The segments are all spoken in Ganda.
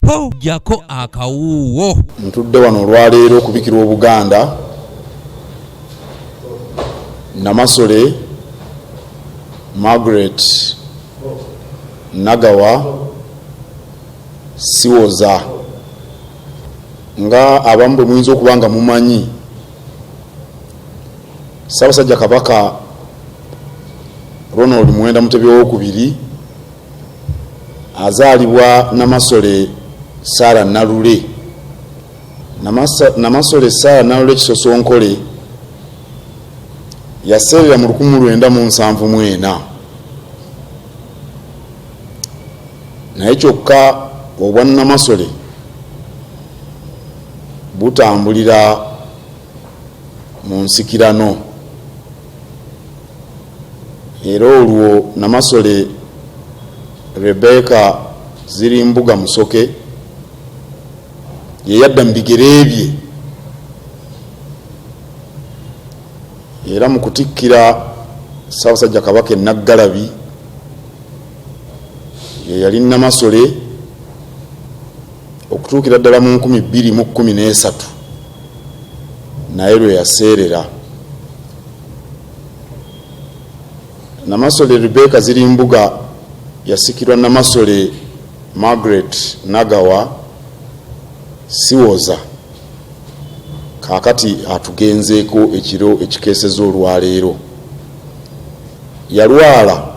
Ho! Ggyako akawuuwo. Ntudde wano olwaleero okubikirwa Obuganda, Namasole Margaret Nagawa Siwoza. Nga abamu bwe muyinza okuba nga mumanyi, Ssaabasajja Kabaka Ronald Muwenda Mutebi Owokubiri azaalibwa Namasole Sarah Nalule. Namasole Sarah Nalule Kisosonkole yaseerera mu 1974, naye kyokka obwa Namasole butambulira mu nsikirano, era olwo Namasole Rebecca Zirimbuga Musoke ye yadda mu bigere bye, era mu kutikkira Ssaabasajja Kabaka e Naggalabi ye yali Namasole okutuukira ddala mu 2013 naye lwe yaseerera. Namasole Rebecca Zirimbuga yasikirwa Namasole Margaret Nagawa Siwoza, kaakati atugenzeeko ekiro ekikeeseza olwaleero. Yalwala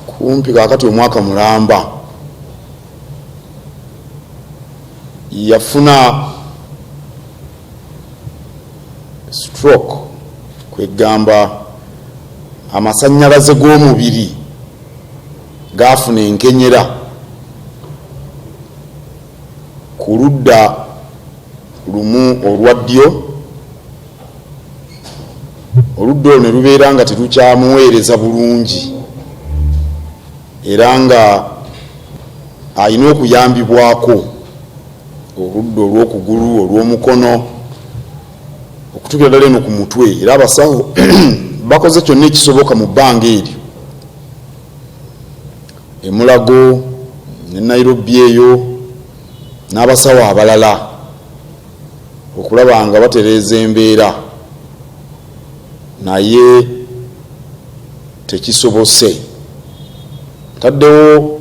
kumpi kaakati omwaka mulamba, yafuna stroke, kwegamba amasannyalaze g'omubiri gaafuna enkenyera ku ludda lumu olwa ddyo, oludda olwo ne lubeera nga terukyamuweereza bulungi era nga alina okuyambibwako oludda olw'okugulu, olw'omukono, okutuukira ddala eno ku mutwe. Era abasawo bakoze kyonna ekisoboka mu bbanga eryo, e Mulago ne Nairobi eyo n'abasawo abalala, okulaba nga batereeza embeera, naye tekisobose. Ntaddewo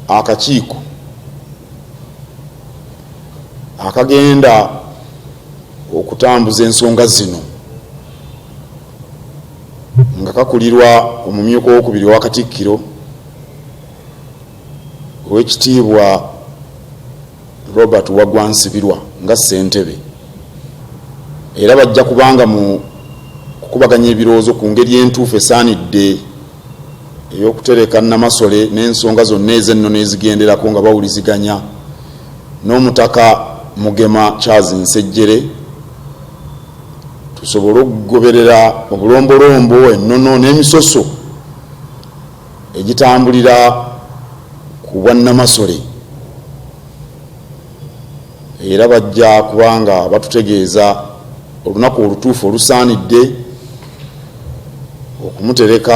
akakiiko akagenda okutambuza ensonga zino nga kakulirwa omumyuka owokubiri owa Katikkiro, Oweekitiibwa Robert Wagwa Nsibirwa nga ssentebe, era bajja kubanga mu kukubaganya ebirowoozo ku ngeri entuufu esaanidde ey'okutereka Namasole n'ensonga zonna ez'ennono ezigenderako, nga bawuliziganya n'Omutaka Mugema Charles Nsejjere, tusobole okugoberera obulombolombo, ennono n'emisoso egitambulira ku bwannamasole. Era bajja kubanga batutegeeza olunaku olutuufu olusaanidde okumutereka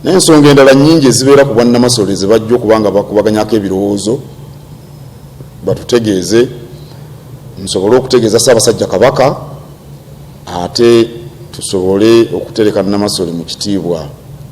n'ensonga endala nnyingi ezibeera ku bwannamasole ze bajja okuba nga bakubaganyako ebirowoozo, batutegeeze nsobole okutegeeza Ssaabasajja Kabaka, ate tusobole okutereka Namasole mu kitiibwa.